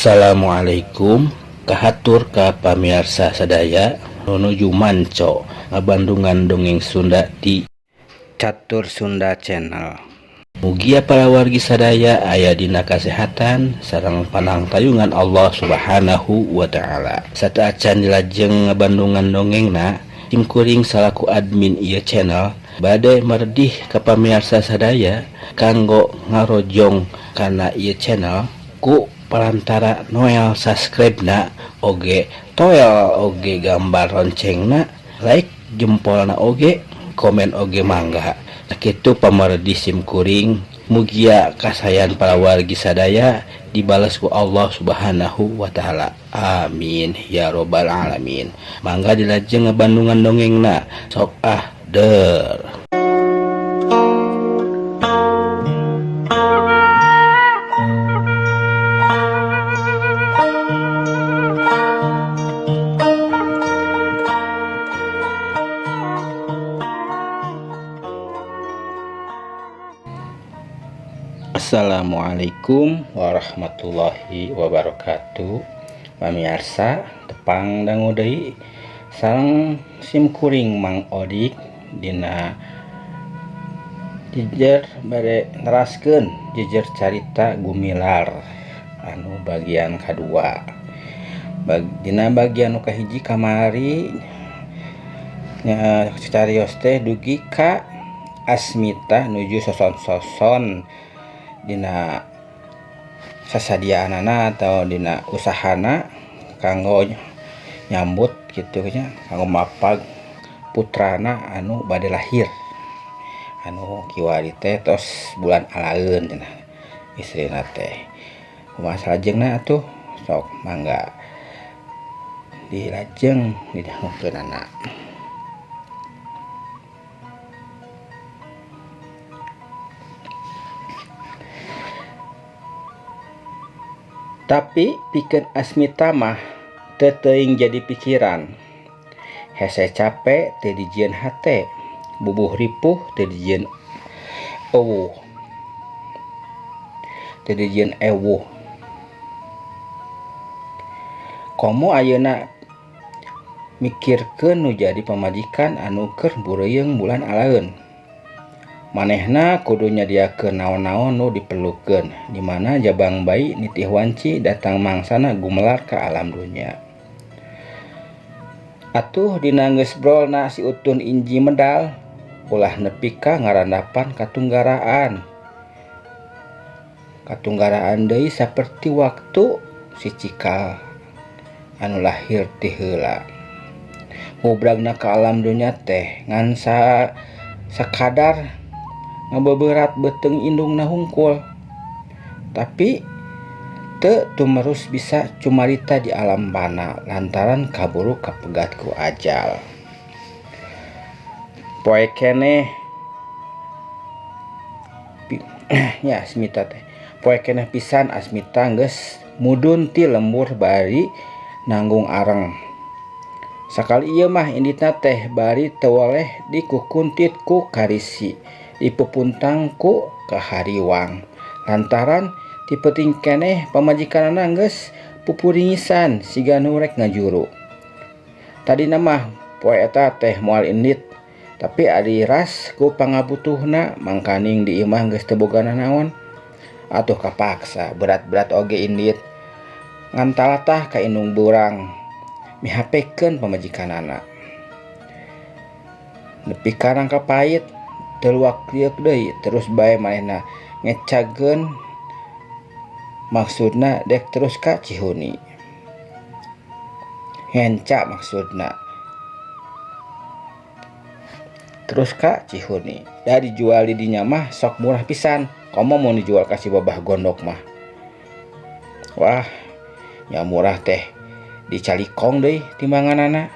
Assalamualaikum kahatur ka pamiarsa sadaya nuju manco ngabandungan dongeng Sunda di Catur Sunda Channel. Mugia para wargi sadaya aya dina kasehatan sareng panangtayungan Allah Subhanahu wa taala. Sateuacan dilajeng ngabandungan dongengna, sim kuring salaku admin ieu channel bade meredih ka pamiarsa sadaya kanggo ngarojong kana ieu channel ku perantara noel subscribe na oge toel oge gambar loncengna like jempolna oge komen oge mangga. Sakitu pamardi sim kuring, mugia kasayan para wargi sadaya dibalas ku Allah Subhanahu wa taala. Amin ya robbal alamin. Mangga dilajeng ngabandungan dongengna, sok ah der. Assalamualaikum warahmatullahi wabarakatuh. Pamiarsa tepang dangu deui sareng sim kuring Mang Odik dina jejer bade neraskeun jejer carita Gumilar anu bagian kadua. Dina bagian nu kahiji kamari nya carios teh dugi ka Asmita nuju soson-soson dina sasadiaanana atau dina usahana kanggo nyambut kitu nya, kanggo mapag putrana anu bade lahir anu kiwari teh tos bulan alaeun cenah istrina teh. Kumaha salajengna atuh sok mangga dilajeng didangukeunana. Tapi pikeun Asmita mah teu teuing jadi pikiran. Hese cape teu dijieun hate, bubuh ripuh teu dijieun eueuh. Teu dijieun ewuh. Komo ayeuna mikirkeun nu jadi pamajikan anu keur bureuyeung bulan alaeun. Manehna kudu nyadiakeun naon-naon nu diperlukeun, di mana jabang bayi nitih wanci datang mangsana gumelar ka alam dunya. Atuh dina geus brolna si Utun inji medal, ulah nepi ka ngarandapan katunggaraan. Katunggaraan deui saperti waktu si Cikal anu lahir ti heula. Ngubragna ka alam dunya teh ngan sakadar ngabeberat beuteung indungna hungkul. Tapi teu tumerus bisa cumarita di alam bana lantaran kaburu kapegat ku ajal. Poe keneh nya Asmita teh. Poe keneh pisan Asmita geus mudun ti lembur bari nanggung areng. Sakali ieu mah inditna teh bari teu weleh dikukuntit ku karisi, dipupuntang ku kahariwang. Lantaran ti peuting keneh pamajikanana geus pupuringisan siga nu rek ngajuru. Tadina mah poe eta teh moal indit, tapi ari ras ku pangabutuhna mangkaning di imah geus teu boga nanaon. Atuh kapaksa berat-berat oge indit ngan talatah ka indung burang mihapekeun pamajikanana. Nepi ka rangka pait teu luak lieuk deui terus bae manehna ngecageun maksudna dek terus ka Cihuni. Ngenca maksudna terus ka Cihuni. Da dijual di dinya mah sok murah pisan, komo mun dijual ka si Babah Gondok mah. Wah, nya murah teh dicalikong deui timbanganana.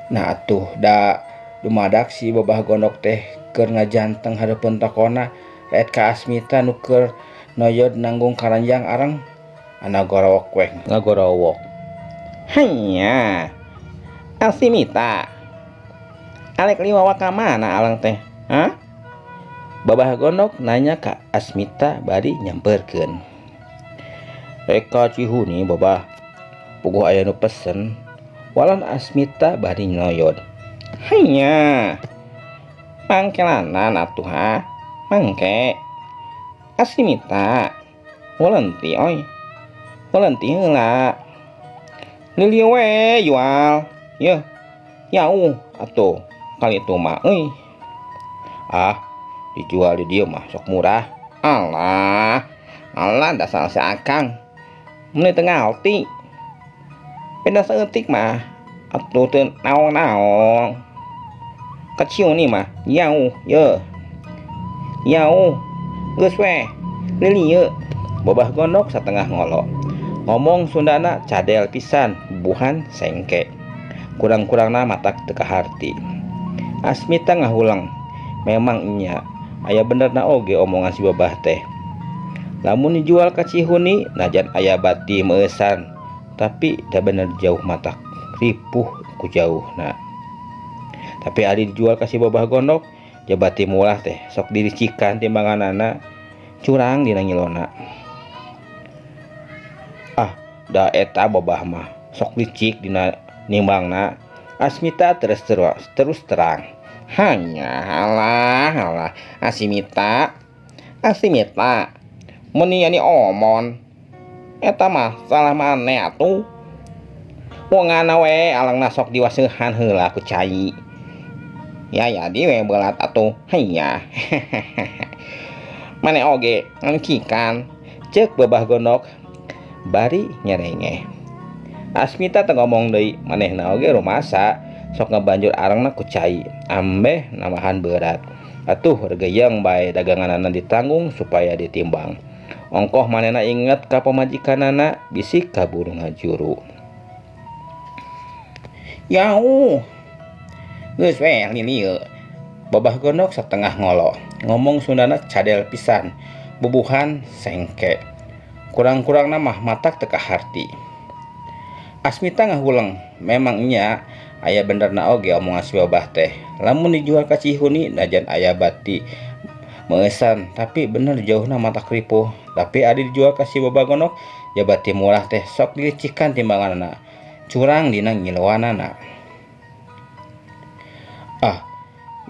Nah atuh da dumadak si Babah Gondok teh keur ngajanteng hareupeun tokona ret ka Asmita nu keur noyod nanggung karanjang areng ana gorowok weh ngagorowok. Hanya Asmita alek liwawa ka mana aleng teh? Hah? Babah Gondok nanya ka Asmita bari nyamperkeun. Rek ka Cihuni babah. Puguh aya nu pesen. Walan Asmita bari noyod. Hanya mangkelanan atuh ha. Mangke Asmita walenti oi. Walenti heula. Lili we jual. Yeuh. Jauh atuh kali itu mah euy. Ah, dijual di dieu mah sok murah. Alah. Alah dasar si Akang. Mun teu ngarti. Beda saeutik mah atuh teu naon-naon. Ka Cihuni mah jauh yeuh. Jauh. Geus we. Lili yeuh. Bobah gondok satengah ngolo. Ngomong Sundana cadel pisan buhan sengke. Kurang-kurangna matak teu kaharti. Asmita ngahulang. Memang nya aya benerna oge omongan si babah teh. Lamun dijual ka Cihuni najan aya bati meueusan, tapi da bener jauh matak ripuh ku jauhna. Tapi ari dijual ka si babah gondok, jabati murah teh sok diricikan timbanganana curang dina ngilona. Ah, da eta babah mah sok licik dina nimbangna. Asmita terus terang. Hanya alah alah Asmita. Asmita meni yani omon. Eta mah salah maneh atuh. Wongana we alangna sok diwaseuhan heula ku cai. Ya ya di we belat atuh. Hanya. Maneh oge ngcikan. Ceuk babah gondok bari nyerengeh. Asmita teu ngomong deui, manehna oge rumasa sok ngabanjur arangna ku cai ambeh nambahan berat. Atuh regeyeng bae daganganana ditanggung supaya ditimbang. Ongkoh manehna inget ka pamajikanana bisi kaburu ngajuru. Yauh. Geus we lilieu. Babah gondok satengah ngolo. Ngomong Sundana cadel pisan, bubuhan sengke. Kurang-kurangna mah matak teu kaharti. Asmita ngahuleng, memang nya aya benerna oge omongan si babah teh. Lamun dijual ka Cihuni najan aya bati meueusan, tapi bener jauhna matak ripuh. Tapi ari dijual ka si babah gondok, jabati murah teh sok dilicikan timbanganana. Curang dina ngiloanana. Ah,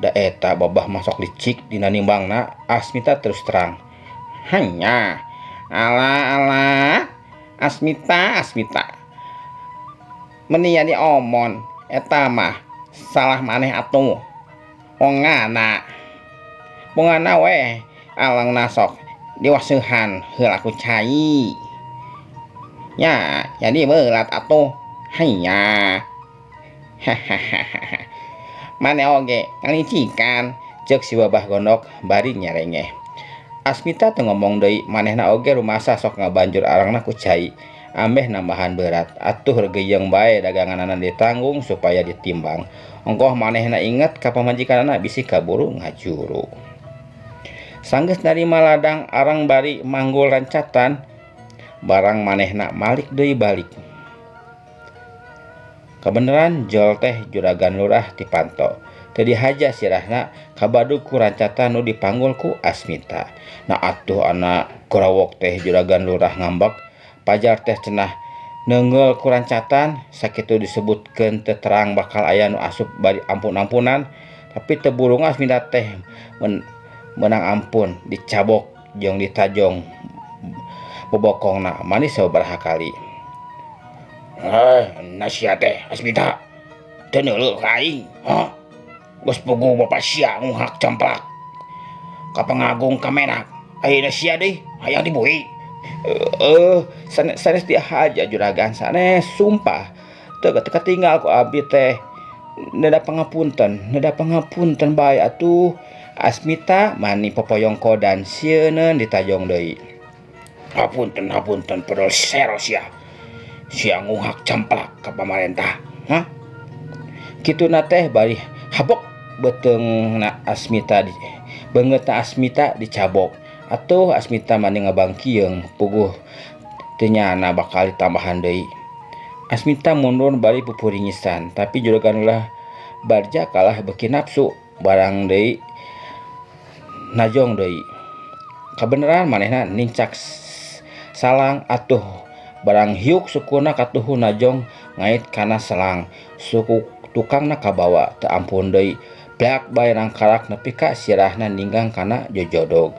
da eta babah mah sok licik dina nimbangna. Asmita terus terang. Hanya alah alah Asmita Asmita. Meni yani omon eta mah salah maneh atuh. Wongana. Wongana we alangna sok diwaseuhan heula ku cai. Nya jadi beulat atuh. Hanya. Hahaha. Maneh oge ngalicikan ceuk si babah gondok bari nyerengeh. Asmita teu ngomong deui, manehna oge rumasa sok ngabanjur arangna ku cai ambeh nambahan berat. Atuh regeyeng bae daganganana ditanggung supaya ditimbang. Ongkoh manehna inget ka pamajikanana bisi kaburu ngajuru. Sanggeus narima ladang arang bari manggul rancatan, barang manehna malik deui balik. Kabeneran jol teh juragan lurah dipanto. Teu dihaja sirahna kabadug ku rancatan nu dipanggul ku Asmita. Nah atuh anak gorawok teh juragan lurah ngambek. Pajar teh cenah neunggeul ku rancatan sakitu disebutkeun teu terang bakal aya nu asup bari ampun-ampunan, tapi teu burung Asmita teh meunang ampun dicabok jeung ditajong bobokongna manis sababaraha kali. Nasia teh Asmita teu neuleuh ka aing. Hah? Geus puguh bapa sia nguhak camplak ka pangagung ka menak. Ayeuna sia deui hayang dibui. Sanes dihaja juragan sanes sumpah. Teu katinggal ku abdi teh. Neda pangapunten bae atuh. Asmita mani popoyong kodan sieuneun ditajong deui. Hapunten hapunten pedol sero sia. Sia nguhak camplak ka pamarentah. Hah? Kituna teh bari habok beuteungna Asmita di beungeutna Asmita dicabok. Atuh Asmita mani ngabangkieung puguh teu nyana bakal ditambahan deui. Asmita mundur bari pupuringisan, tapi juragan ulah barja kalah beuki nafsu barang deui najong deui. Kabeneran manehna nincak salang atuh Barang hiuk sukuna katuhu najong ngait kana selang. Suku tukangna kabawa teu ampun deui. Plak bae nangkarak nepi ka sirahna ninggang kana jojodog.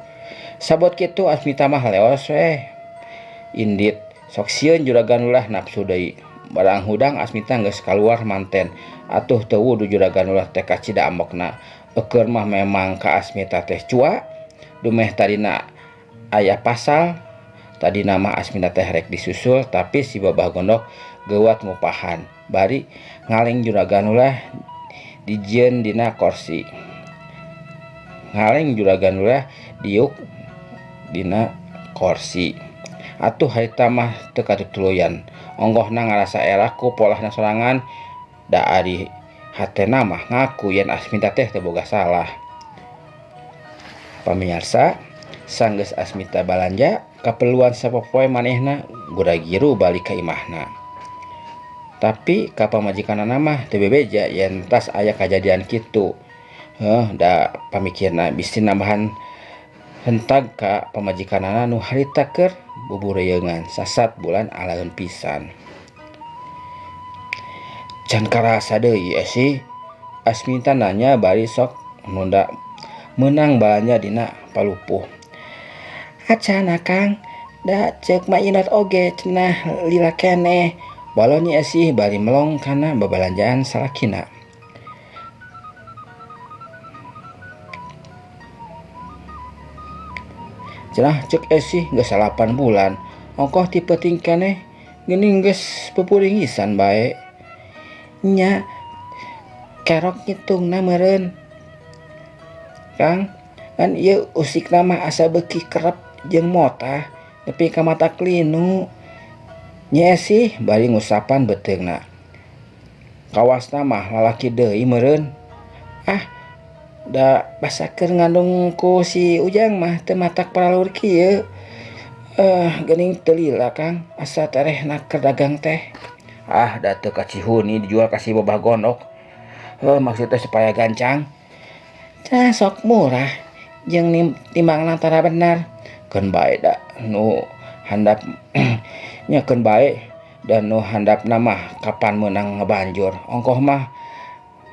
Sabot kitu Asmita mah leos we. Indit sok sieun juragan Lurah nafsu deui. Barang hudang Asmita geus kaluar manten. Atuh teu wudu juragan Lurah teh kacida ambekna. Eukeun mah memang ka Asmita teh cua. Dumeh tadina aya pasal. Tadi nama Asmita teh rek disusul tapi si Babah Gondok geuwat ngupahan. Bari ngaleng juragan Lurah dijieun dina korsi. Ngaleng juragan Lurah diuk dina korsi. Atuh harita mah teu katutuluyan. Onggohna ngarasa era ku polahna sorangan da ari hatena mah ngaku yen Asmita teh teu boga salah. Pamiarsa, sanggeus Asmita balanja kaperluan sapopoe manehna gura-giru balik ka imahna. Tapi ka pamajikanana mah teu bebeja yen tas aya kajadian kitu. Heuh da pamikirna bisi nambahan hentag ka pamajikanana nu harita keur bubureungan sasat bulan alaeun pisan. Can karasa deui sih Asmita nanya bari sok nunda meunang balanja dina palupuh. Acana Kang, da ceuk Ma Inot oge cenah lila keneh. Balon Nyi Esih bari melong kana babalanjaan salakina. Cenah ceuk Esih geus 8 bulan, ongkoh ti peuting keneh geuning geus pupuringisan bae. Nya kerok ngitungna meureun. Kang, kan ieu usikna mah asa beuki kerep jeung motah nepi ka mata klinu. Nyi Esih bari ngusapan beuteungna. Kawasna mah lalaki deui meureun. Ah, da basa keur ngandung ku si Ujang mah teu matak paralur kieu. Geuning teu lila Kang, asa terehna keur dagang teh. Ah, da teu kacihuni dijual ka si Babah Gondok. Heuh, maksud teh supaya gancang. Cenah sok murah jeung timbangna tara bener. Keun bae da nu handap nya keun bae dan nu handapna mah kapan meunang ngebanjur. Ongkoh mah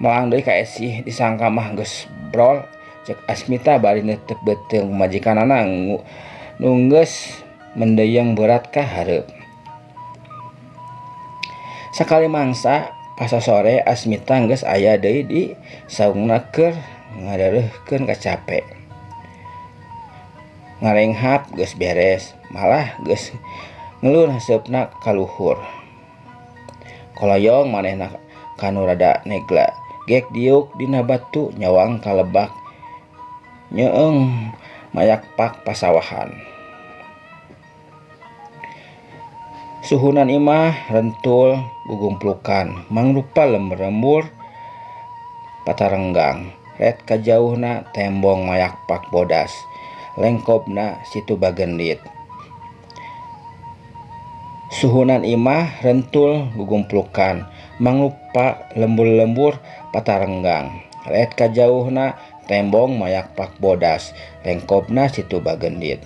melang deui ka Esih disangka mah geus brol. Ceuk Asmita bari neuteup beuteung pamajikanana nu geus mendeyeng berat ka hareup. Sakali mangsa pasasore Asmita geus aya deui di saungna keur ngadareuhkeun kacape. Ngarenghap geus beres, malah geus ngelun haseupna ka luhur. Koloyong manehna kanu rada negla, gek diuk dina batu nyawang ka lebak nyeung mayakpak pasawahan. Suhunan imah rentul gugumplukan, mangrupa lemur-lembur patarenggang. Ret kajauhna tembong mayakpak bodas, lengkopna situ bagendit. Suhunan imah rentul gugumplukan, mangrupa lembur-lembur patarenggang. Ret kajauhna tembong mayakpak bodas, lengkopna situ bagendit.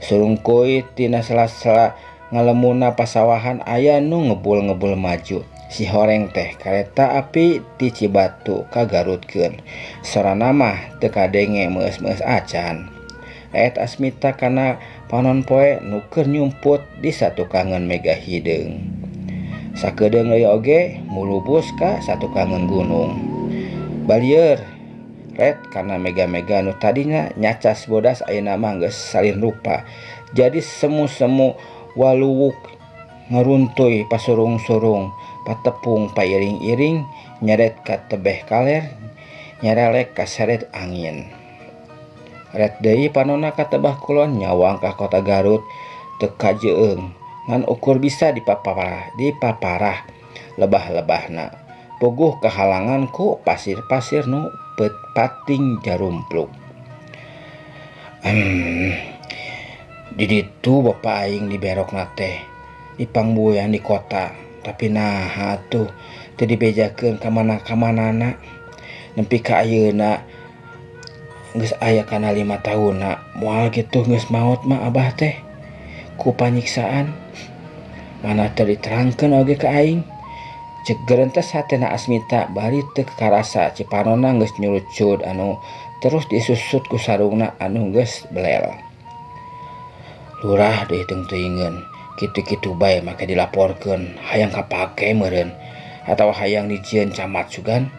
Surungkuy tina sela-sela ngalemuna pasawahan aya nu ngebul-ngebul maju. Si horeng teh kareta api ti Cibatu ka Garutkeun. Sorana mah teu kadenge meus-meus acan. Et Asmita kana panon poe nu keur nyumput di satukangeun mega hideung. Sakedeung deui oge mulubus ka satukangeun gunung. Balieur ret kana mega-mega nu tadina nyacas bodas ayeuna mah geus salin rupa. Jadi semu-semu waluwuk ngaruntuy pasurung-surung patepung pairing-iring nyeret ka tebeh kaler nyerelek kaseret angin. Ret deui panonna ka tebah kulon nyawang ka kota Garut teu kajeung ngan ukur bisa dipaparah lebah-lebahna puguh kahalangan ku pasir-pasir nu pating jarumpluk. Di ditu bapa aing diberokna teh dipangbuyan di kota, tapi naha atuh teu dibejakeun ka mana-kamanana nepi ka ayeuna geus aya kana 5 taunna moal kitu geus maot mah abah teh ku panyiksaan. Mana teu diterangkeun oge ka aing. Cek gerentes hatena Asmita bari teu karasa cipanona geus nyurucud anu terus disusut ku sarungna anu geus belel. Lurah deui teung-teuingeun, kitu-kitu bae make dilaporkeun, hayang kapake meureun atawa hayang dijieun camat sugan.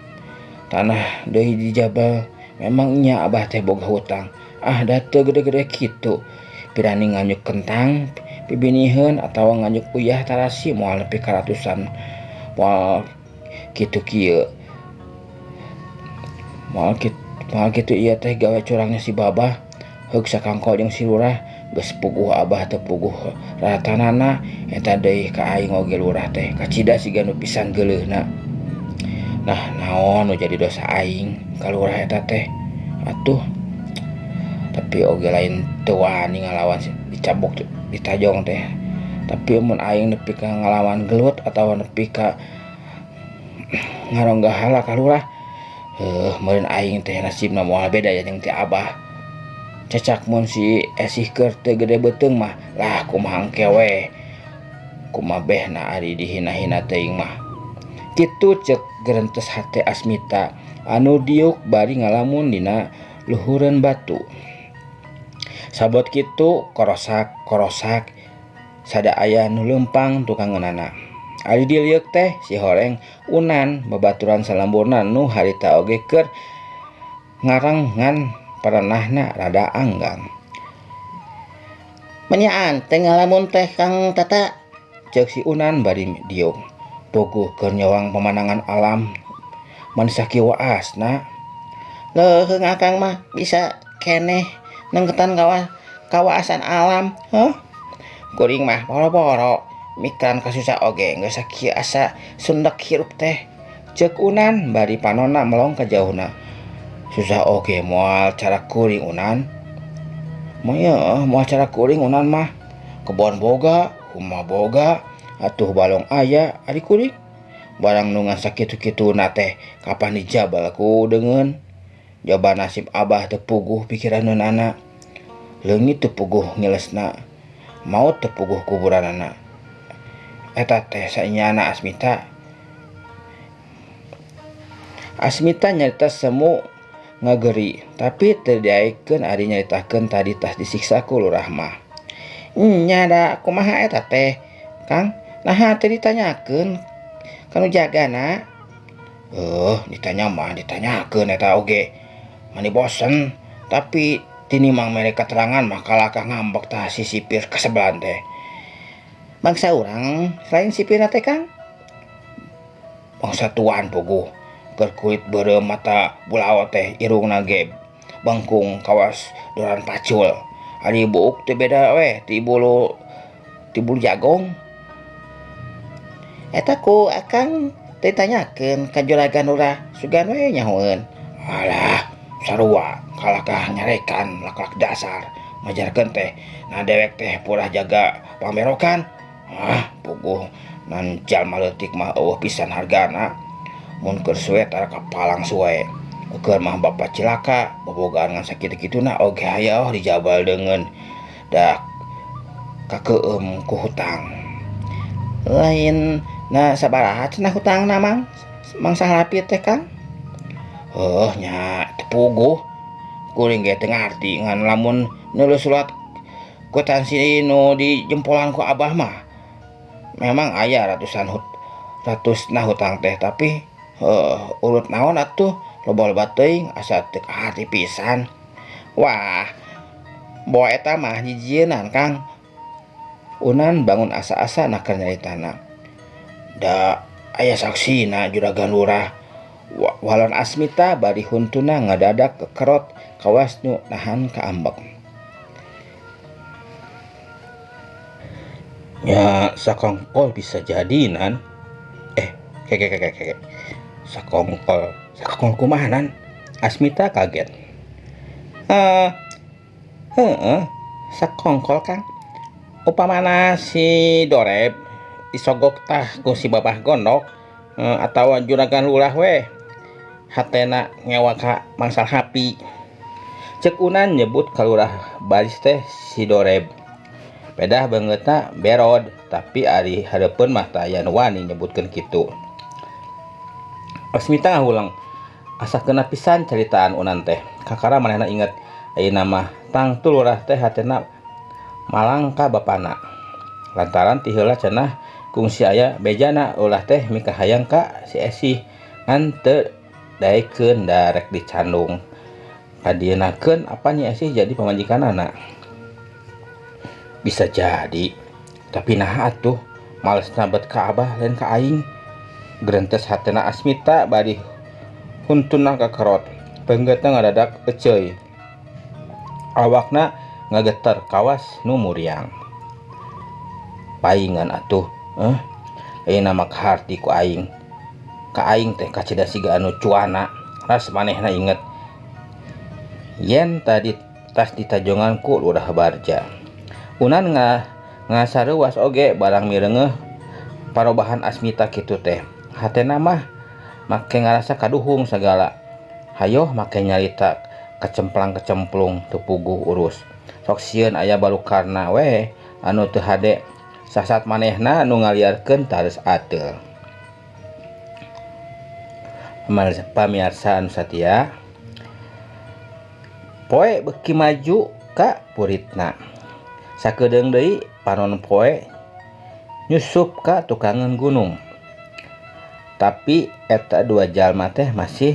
Tanah deui dijabel, memang nya abah teh boga hutang. Ah da teu gede-gede kitu. Pirani nganyuk kentang pibiniheun atawa nganyuk uyah tarasi moal nepi ka ratusan. Moal kitu kieu. Moal kitu ieu teh gawe curangnya si babah. Heug sakangkol jeung si lurah geus puguh abah teu puguh ratanana eta deui ka aing oge lurah teh kacida siga nu pisan geuleuhna. Nah naon nu jadi dosa aing ka lurah eta teh atuh. Tapi oge lain teu wani ngalawan dicabok ditajong teh. Tapi mun aing nepi ka ngalawan gelut atawa nepi ka ngaronggahala ka lurah, meureun aing teh nasibna moal beda ya jeung ti abah. Cecak mun si esih keur teu gede beuteung mah lah kumaha engke we. Kumaha behna ari dihina-hina teuing mah. Kitu cek gerentes hate Asmita anu diuk bari ngalamun dina luhureun batu. Sabot kitu korosak-korosak sada aya nu leumpang tukangeunana. Ari dilieuk teh si horeng unan babaturan salamburna nu harita oge keur ngarang ngan paranahna rada anggang. Menyaan teh ngalamun teh Kang Tata, ceuk si Unan bari diuk. Puguh keur nyawang pemandangan alam manis sakieu waasna. Leuheung akang mah bisa keneh nengketan kawaasan alam, heuh. Kuring mah boro-boro mikiran kasusah oge geus sakieu asa sundek hirup teh. Ceuk Unan bari panonna melong ka jauhna. Susah oge moal cara kuring Unan. Moal cara kuring Unan mah. Kebon boga, rumah boga, atuh balong aya ari kuring. Barang nu ngan sakitu-kituna teh kapan dijabal ku deungeun. Jaba nasib abah teu puguh pikiraneunana. Leungit teu puguh ngilesna. Maot teu puguh kuburanana. Eta teh sainyana Asmita. Asmita nyarita semu ngageri, tapi teu diaekeun ari nyaritakeun tadi tas disiksa ku lurah mah. Nya da kumaha eta teh, Kang? Naha teu ditanyakeun ka nu jagana? Ditanya mah ditanyakeun eta oge. Mani bosen, tapi tinimang mere keterangan mah kalakah ngambek tah si sipir kasebelan teh. Bangsa urang selain sipirna teh Kang? Bangsa tuan puguh. Keur kulit beureum mata bulaot teh irungna ge bengkung kawas doran pacul. Ari buuk teh beda we ti bulu jagong. Eta ku akang teh ditanyakeun ka juragan lurah sugan we nyahoeun. Alah, sarua kalakah nyarekan lak-lak dasar majarkeun teh. Nah dewek teh purah jaga pangberokan. Ah, puguh nan jalma leutik mah eueuh pisan hargana. Mun keur suwe tara kapalang suwe. Keur mah bapa cilaka bobogaan ngan sakitu-kituna oge hayoh dijabal deungeun da kakeueum ku hutang. Lain na sabaraha cenah hutangna Mang? Mang Sahlapi teh Kang? Heuh nya teu puguh. Kuring ge teu ngarti ngan lamun nulis surat kuitansi nu dijempolan ku abah mah memang aya ratusna hutang teh, tapi urut naon atuh loba-loba teuing asa teu kaharti pisan. Wah, boa eta mah nyijieunnan Kang. Unan bangun asa-asa naker nyaritana. Da aya saksina juragan lurah. Walon Asmita bari huntuna ngadadak kekerot kawas nu nahan kaambek. Ya sakongkol bisa jadi nan. Keke. Sakongkol kumaha nan? Asmita kaget. Heeh, sakongkol Kang. Upamana si Doreb disogok tah ku si babah gondok atawa juragan lurah we hatena ngewa ka Mang Sahapi. Cek Unan nyebut kalurah baris teh si Doreb. Pedah beungeutna berod, tapi ari hareupeun mah teu aya nu wani nyebutkeun kitu. Asmita ngahuleng. Asa keuna pisan caritaan Unan teh. Kakara manehna inget ayeuna mah tangtu lurah teh hatena malang ka bapana. Lantaran ti heula cenah kungsi aya bejana ulah teh mikahayang ka si Esih ngan teu daekeun da rek dicandung. Kadieunakeun apan Nyi Esih jadi pamajikanana. Bisa jadi, tapi naha atuh malesna bet ka abah lain ka aing. Gerentes hatena Asmita bari huntuna kakerot. Peunggeutna ngadadak eceuy. Awakna ngageter kawas nu muriang. Paingan atuh, ayeuna mah kaharti ku aing. Ka aing teh kacida siga anu cuana. Ras manehna inget yen tadi tas ditajongan ku Lurah Barja. Unan ngasareuwas oge barang mireungeuh parobahan Asmita kitu teh. Hatena mah make ngarasa kaduhung sagala. Hayoh make nyarita kecemplang-kecemplung teu puguh urus. Sok sieun aya balukarna we anu teu hade sasat manehna nu ngaliarkeun tares ateul. Pamiarsa anu satia, poe beuki maju ka puritna. Sakedeung deui panon poe nyusup ka tukangeun gunung. Tapi eta dua jalma teh masih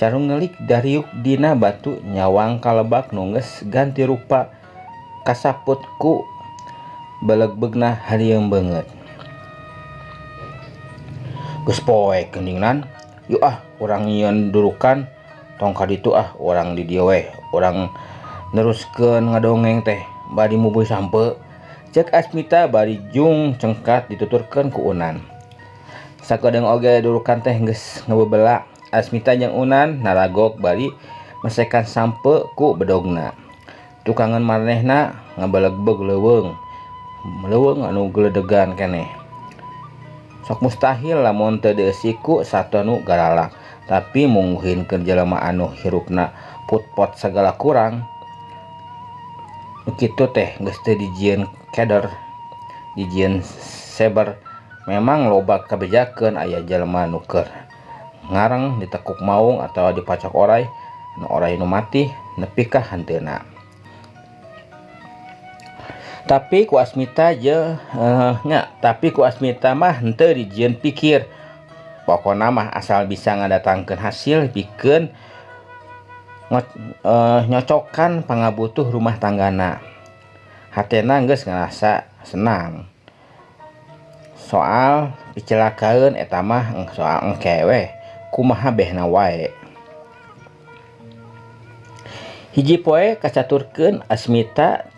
carungelik dariuk dina batu nyawang kalebak nu geus ganti rupa kasaput ku belegbegna harieum beungeut. Geus poe geuningan, yuk ah urang nyieun durukan tong ka ditu ah urang di dieu weh, urang neruskeun ngadongeng teh bari mubuy sampeu. Ceuk Asmita bari jung cengkat dituturkeun ku Unan. Sakedeung oge durukan teh geus ngebebela. Asmita jeung Unan naragok bari mesekan sampeu ku bedogna. Tukangan manehna ngabelegbeg leuweung. Leuweung anu geledegan keneh. Sok mustahil lamun teu dieusi ku sato nu garalak, tapi mungguhinkeun jelema anu hirupna put-pot sagala kurang. Nu kitu teh geus teu dijieun keder, dijieun seber. Memang loba kabejakeun aya jelema nu keur ngareng ditekuk maung atawa dipacok oray, nu oray nu mati nepi ka hanteuna. Tapi ku Asmita je nya, tapi ku Asmita mah henteu dijieun pikir. Pokona mah asal bisa ngadatangkeun hasil pikeun nyocokan pangabutuh rumah tanggana. Hatena geus ngarasa senang. Soal picelakaeun eta mah soal engke weh, kumaha behna wae. Hiji poe kacaturkeun Asmita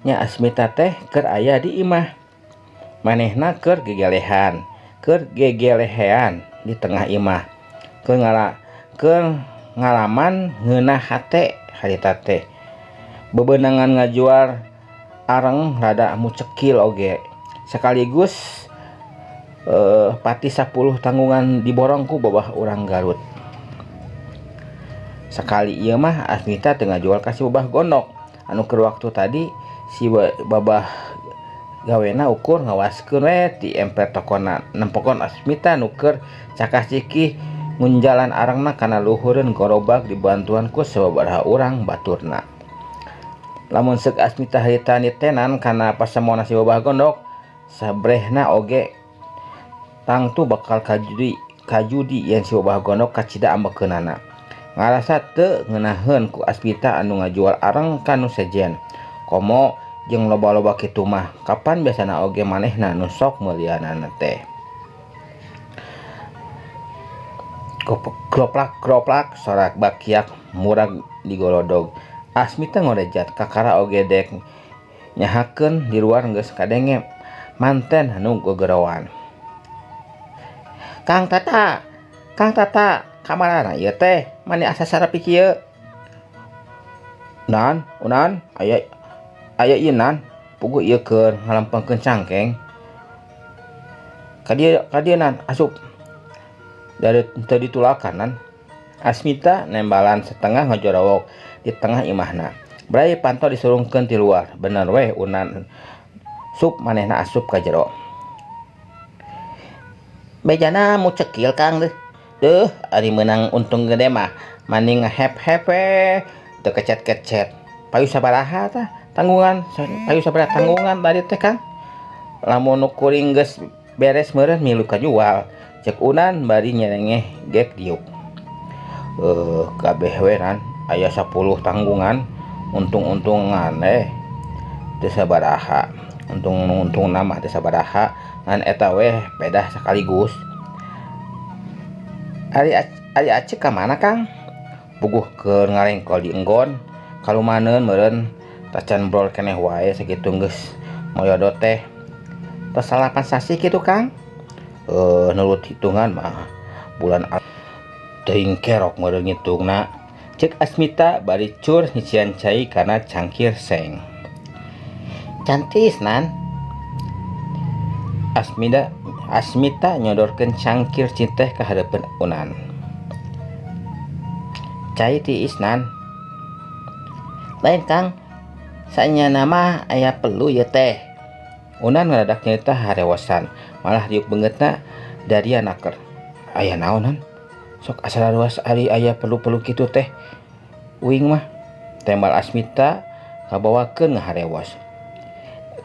nya Asmita teh keur aya di imah. Manehna keur gegelehan, keur gegelehean di tengah imah. Keur ngalaman ngeunah hate harita teh. Bebenangan ngajual areng rada mucekil oge. Sekaligus pati 10 tanggungan diborong ku babah urang Garut. Sekali ieu mah Asmita teu ngajual ka si babah gondok. Anu keur waktu tadi si babah gawena ukur ngawaskeun we ti emper tokona. Nempokon Asmita nu keur cakah cikih ngunjalan arengna kana luhureun gorobak dibantuan ku sababaraha urang baturna. Lamun seuk Asmita harita nitenan kana pasemona si babah gondok, sabrehna oge tangtu bakal kajudi yen si babah gondok kacida ambekeunana. Ngarasa teu ngeunaheun ku Asmita anu ngajual areng ka nu sejen. Komo jeung loba-loba kitu mah kapan biasana oge manehna nu sok meulianana teh. Kroplak-kroplak sorak bakiak murag digolodog. Asmita ngorejat kakara oge dek nyahakeun di luar geus kadenge manten anu gogeroan. Kang Tata, Kang Tata, kamarana ieu teh mani asa sarapi kieu. Nan, unan, aya aya ieu nan, puguh ieu keur ngalempengkeun cangkeng. Ka dieu nan asup. Dari teu ditulakan nan. Asmita nembalan setengah ngajorowok di tengah imahna. Bray panto disurungkeun ti luar. Bener weh Unan sup manehna asup ka jero. Bejana mu cekil Kang deh. Duh, ari meunang untung gede mah maning ngehep-hep we teu kecet-kecet. Payu sabaraha tah tanggungan? Payu sabaraha tanggungan tadi teh Kang? Lamun nu kuring geus beres meureun milu kajual. Cek Unan bari nyerengeh gek diuk. Kabeh we nan aya 10 tanggungan, untung-untungan teu sabaraha. Untung-untungna mah teu sabaraha ngan eta weh pedah sekaligus. Ari ari Acek ka mana Kang? Puguh keur ngarengkol di enggon. Kalumaneun meureun tacan brol keneh wae sakitu geus moyodo teh. Tos 8 sasih kitu Kang? Nurut hitungan mah bulan teuing kerok meureun ngitungna. Cek Asmita bari cur nyician cai kana cangkir seng. Cantis Nan. Asmita nyodorkeun cangkir citeh ka hareupeun Unan. Cai tiis Nan. Lain Kang, sanyana mah aya perlu ieu teh. Unan ngadadak nyarita harewosan, malah diuk beungeutna daria naker. Aya naon Nan? Sok asa ruas ari aya perlu-perlu kitu teh. Uing mah tembal Asmita kabawakeun ngaharewos.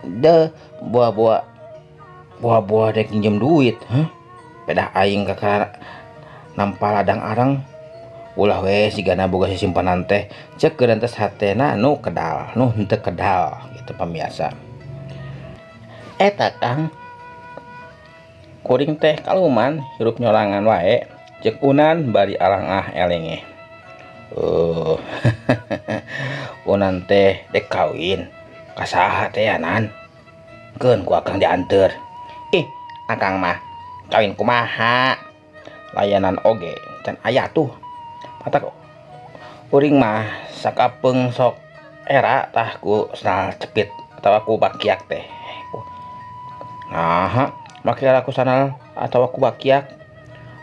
Deuh, buah-buah dek nginjem duit, heh? Pedah aing kakara nampa ladang arang. Ulah we sigana boga sisimpanan teh. Cek geurentes hatena nu kedal, nu henteu kedal gitu pamiarsa. Eta Kang, kuring teh kaluman hirup nyorangan wae. Cek Unan bari alangah elenge. Unan teh dek kawin. Ka saha teh ya Nan? Keun ku akang dianteur. Ih, akang mah kawin kumaha? Layanan oge can aya tuh. Matak uring mah sakapeung sok era tah ku sandal cepit atawa ku bakiak teh. Naha make era ku sandal atawa ku bakiak?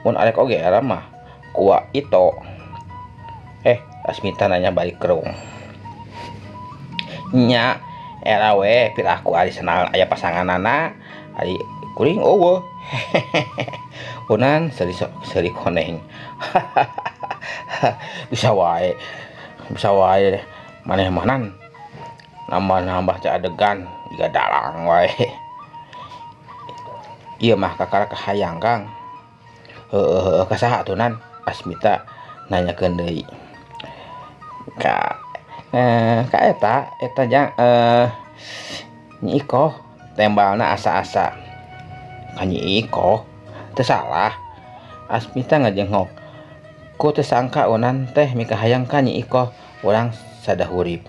Mun arek oge era mah ku ito. Asmita nanya balik kerung. Nya era we piraku ari sandal aya pasanganana ari kuring eueuh. Unan seuri koneng. Bisa wae maneh manan nambah-nambah teh adegan jiga dalang wae. Ieu mah kakara kahayang Kang. Heueuh ka saha atuh Nan? Asmita nanyakeun deui. Ka eta jang Nyi Ikoh tembalna asa-asa. Ka Nyi Ikoh teu salah. Asmita ngajengok. Ku teu sangka Unan teh mikahayang ka Nyi Ikoh urang Sadahurip.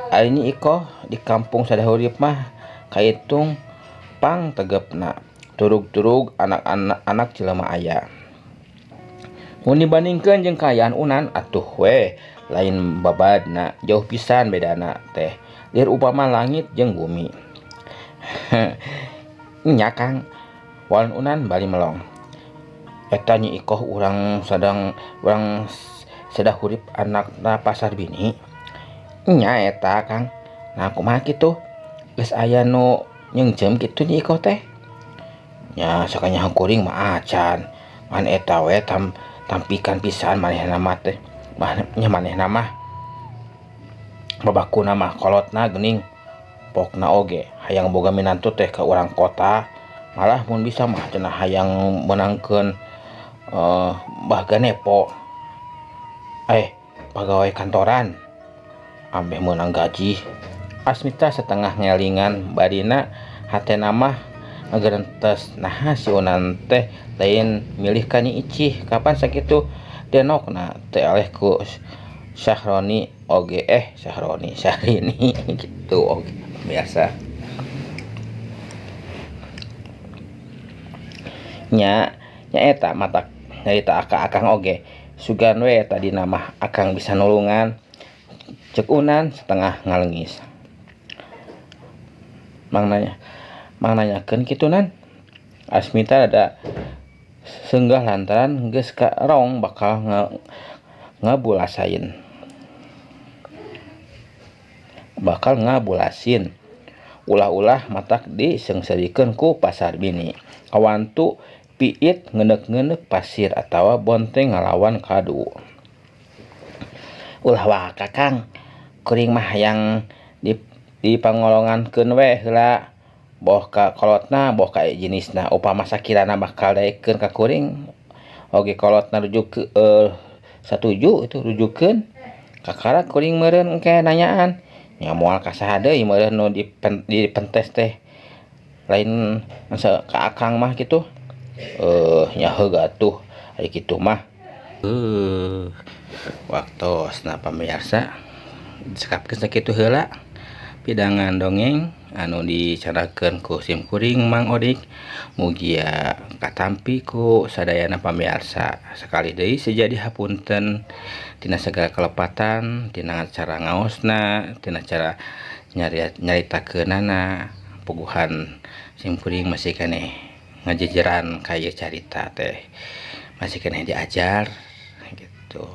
Ari Nyi Ikoh di kampung Sadahurip mah kaitung pang tegepna. Turug-turug anak-anak anak jelema aya. Mun dibandingkeun jeung kaayaan Unan atuh we lain babadna jauh pisan bedana teh. Lieur upama langit jeung bumi. Nya Kang, walun Unan bari melong. Eta Nyi Ikoh urang sadang urang Sadahurip anakna pasar bini. Nya eta Kang. Nah kumaha kitu? Geus aya nu nyeungceum kitu Nyi Ikoh teh. Nya sakanyaho kuring mah acan. Man eta we tampikan pisan manehna mah teh. Nya manehna mah babakuna mah kolotna geuning. Pokna oge hayang boga minantu teh ka urang kota. Malah mun bisa mah cenah hayang meunangkeun Mbah Ganepo. Pegawai kantoran ambeh meunang gaji. Asmita setengah ngelingan barina hatena mah ngagerentes. Naha si Unan teh lain milih ka Nyi Icih kapan sakitu denokna teh eleh ku Syahroni oge Syahroni Syahrini gitu oge biasa. Nya eta matak nyarita ka akang oge. Sugan we tadi mah akang bisa nulungan. Cek Unan setengah ngalengis. Mang nanyakeun kitu Nan. Asmita ada senggah lantaran geus ka rong bakal ngabulasain. Bakal ngabulasin. Ulah-ulah matak diseungseurikeun ku pasarbini. Kawantu piit ngeundeuk-ngeundeuk pasir atawa bonteng ngalawan kadu. Ulah waka, Kang, kuring mah hayang dipangolongankeun we heula, boh ka kolotna, boh ka jenisna. Upama sakirana bakal daekeun ka kuring oge, kolotna rujuk satuju itu rujukeun, kakara kuring meureun engke nanyaan nya, moal ka saha deui meureun nu dipentes teh, lain ka akang mah kitu. Nya heug atuh ari kitu mah. Waktosna, pamirsa, cekapkeun sakitu heula pidangan dongeng anu dicarakeun ku sim kuring, Mang Odik. Mugia katampi ku sadayana pamirsa. Sekali deui sejadi hapunten tina segala kelepatan, tina cara ngaosna, tina cara nyaritakeunana. Puguhan sim kuring masih keneh ngajejeran ka ieu carita teh, masih keneh diajar gitu.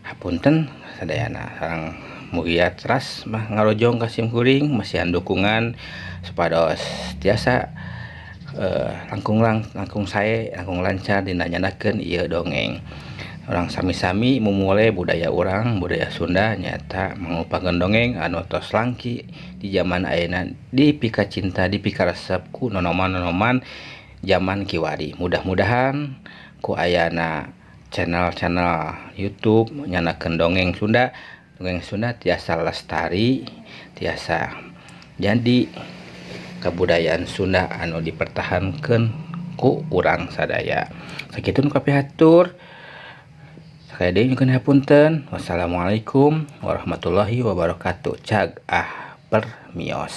Hapunten sadayana. Sareng mugia teras mah ngarojong ka sim kuring, masihan dukungan supados tiasa langkung sae, langkung lancar dina nyandakeun ieu dongeng. Urang sami-sami mumule budaya urang, budaya Sunda, nyaeta mangrupakeun dongeng anu tos langki di zaman ayeuna, dipikacinta, dipikaresep ku nonoman-nonoman zaman kiwari. Mudah-mudahan ku ayana channel-channel YouTube nyandakeun dongeng Sunda, dongeng Sunda tiasa lestari, tiasa jadi kebudayaan Sunda anu dipertahankan ku urang sadaya. Sakitu nu kapihatur. Sakali deui nyuhunkeun hapunten. Wassalamualaikum warahmatullahi wabarakatuh. Cag ah, permios.